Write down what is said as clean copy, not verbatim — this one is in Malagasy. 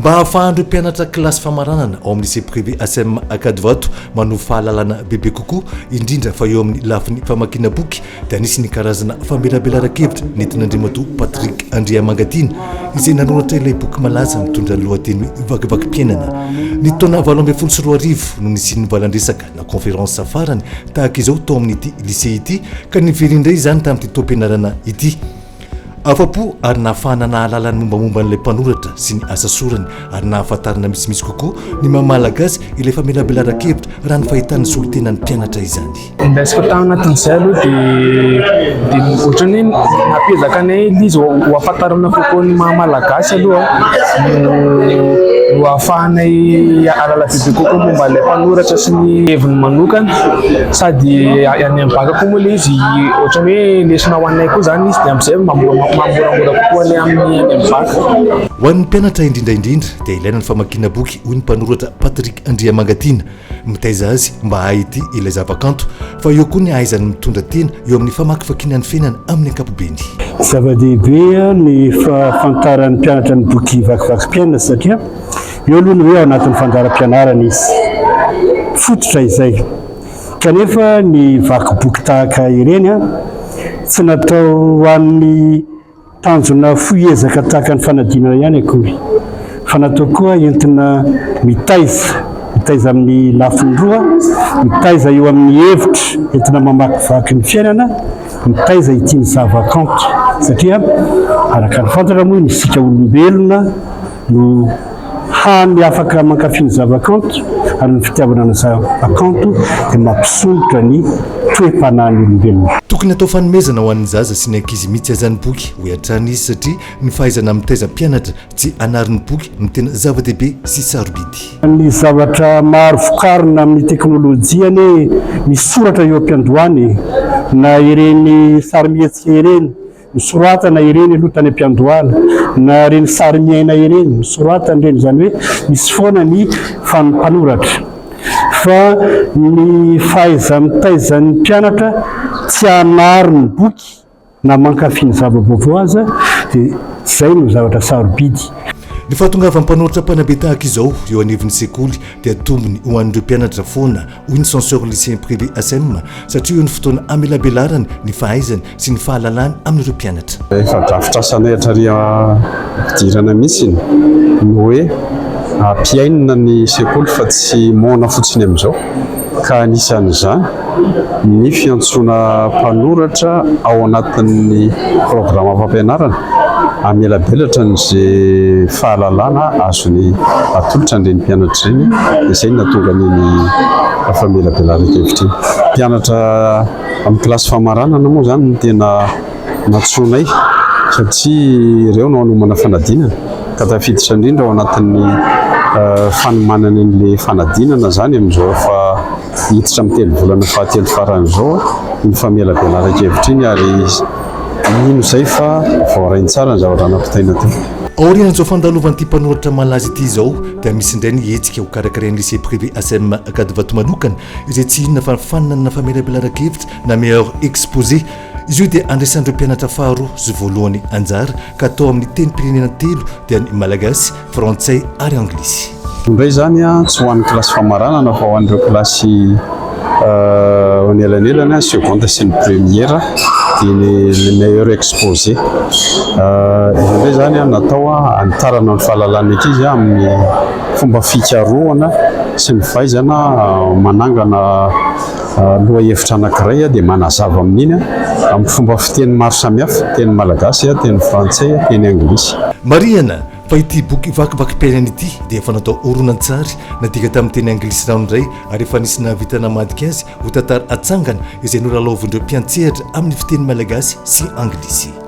Mba hahafahan'ireo mpianatra kilasy famaranana ao amin'ny Lycée Privé ACM Ankadivato manovo fahalalana bebe kokoa, indrindra fa eo amin'ny lafiny famakiana boky, dia nisy ny karazana famelabelaran-kevitra nentin'Andriamatoa Patrick Andriamangatiana, izay nanoratra ilay boky malaza mitondra ny lohateny hoe Vakivakim-piainana. Ny taona 2018 no nisian'ny valan-dresaka na conférence farany tahaka izao tao amin'ity lycée ity, ka niverina indray izany tamin'ity taom-pianarana ity. Afa-po ary nahafahana nahalala ny mombamomba an'ilay mpanoratra sy ny asa sorany ary nahafantarana misimisy kokoa ny maha Malagasy ilay famelabelaran-kevitra raha ny fahitan'ny solontenan'ny mpianatra izany. Ny raisiko tao anatin'izay aloha dia dia ohatran'ny hoe nampiezaka anay ilay izy ho ahafantarana kokoa ny maha Malagasy aloha no no ahafahanay hahalala bebe kokoa momba ilay mpanoratra sy ny heviny manokana sady any amin'ny bacc koa moa ilay izy ohatran'ny hoe lesona ho anay koa izany izy dia amin'izay mba mahamoramora kokoa anay amin'ny any amin'ny bacc. Ho an'ny mpianatra indrindra indrindra dia ilaina ny famakiana boky hoy ny mpanoratra Patrick Andriamangatiana. Mitaiza azy mba hahay ity ilay zavakanto fa eo koa ny hahaizany mitondra tena eo amin'ny famakivakiana ny fiainana amin'ny ankapobeny. Zava-dehibe ny fahafantaran'ny mpianatra ny boky vakivakim-piainana satria eo aloha ny hoe ao anatin'ny fandaharam-pianarana izy. Fototra izay. Kanefa ny vaky boky tahaka ireny tsy natao ho an'ny tanjona fohy ezaka tahaka ny fanadinana ihany akory fa natao koa entina mitaiza, mitaiza amin'ny lafiny roa, mitaiza eo amin'ny hevitra entina mamakivaky ny fiainana, mitaiza ity ny zavakanto satria araka ny fantatra moa ny isika olombelona no hany afaka mankafy ny zavakanto ary ny fitiavana ny zavakanto dia mampisondrotra ny toe-panahin'ny olombelona. Tokony hatao fanomezana ho an'ny zaza sy ny ankizy mihitsy aza ny boky, hoy hatrany izy, satria ny fahaizana mitaiza mpianatra tsy hanary ny boky no tena zava-dehibe sy sarobidy. Ny zavatra maro vokarina amin'ny teknolojia anie misy soratra eo am-piandohana e, na ireny sarimihetsika ireny. Nosoratana ireny aloha tany am-piandohana, na ireny sary miaina ireny, nosoratana ireny, izany hoe misy foana ny mpanoratra. Fa ny fahaiza-mitaizan'ny mpianatra tsy hanary ny boky na mankafy ny zava-baovao aza dia izay no zavatra sarobidy. Ny fahatongavan'ny mpanoratra mpanabe tahaka izao eo anivon'ny sekoly dia tombony ho an'ireo mpianatra foana hoy ny censeur lycéen privé ACM satria eo ny fotoana amelabelarany ny fahaizany sy ny fahalalany amin'ireo mpianatra. Efa drafitrasanay hatrary am-pidirana mihitsy ny hoe ampiainina ny sekoly fa tsy moana fotsiny amin'izao ka anisan'izany ny fiantsoana mpanoratra ao anatin'ny programam-pampianarana hamelabelatra an'izay fahalalana azony atolotra an'ireny mpianatra ireny dia izay no nahatonga an'iny famelabelaran-kevitra iny. Mpianatra amin'ny kilasy famaranana moa izany no tena nantsoinay satria ireo no hanomana fanadinana ka tafiditra indrindra ao anatin'ny fanomanana an'ilay fanadinana izany amin'izao efa hiditra amin'ny telo volana fahatelo farany izao iny famelabelaran-kevitra iny ary mino izay fa voarainy tsara ny zavatra nampitaina teo. Aorian'izao fandalovan'ity mpanoratra malaza ity izao dia misy indray ny hetsika ho karakarain'ny Lycée Privé ACM Ankadivato manokana izay tsy inona fa ny faninanana famelabelaran-kevitra na meilleur exposé. Izy io dia andraisan'ireo mpianatra faharoa sy voalohany anjara ka atao amin'ny tenim-pirenena telo dia ny malagasy, frantsay ary anglisy. Indray izany tsy ho an'ny kilasy famaranana fa ho an'ireo kilasy eo anelanelany, seconde sy ny première, dia ny le meilleur exposé. Izy indray izany natao hanitarana ny fahalalan'ny ankizy amin'ny fomba fikarohana sy ny fahaizana manangana lohahevitra anankiray dia manazava amin'iny amin'ny fomba fiteny maro samihafa, teny malagasy, teny frantsay, teny anglisy. Marihana fa ity boky vakivakim-piainana ity dia efa natao horonantsary nadika tamin'ny teny anglisy ranoray ary efa nisy nahavita namadika azy ho tantara atsangana izay nolalaovin'ireo mpiantsehatra amin'ny fiteny malagasy sy anglisy.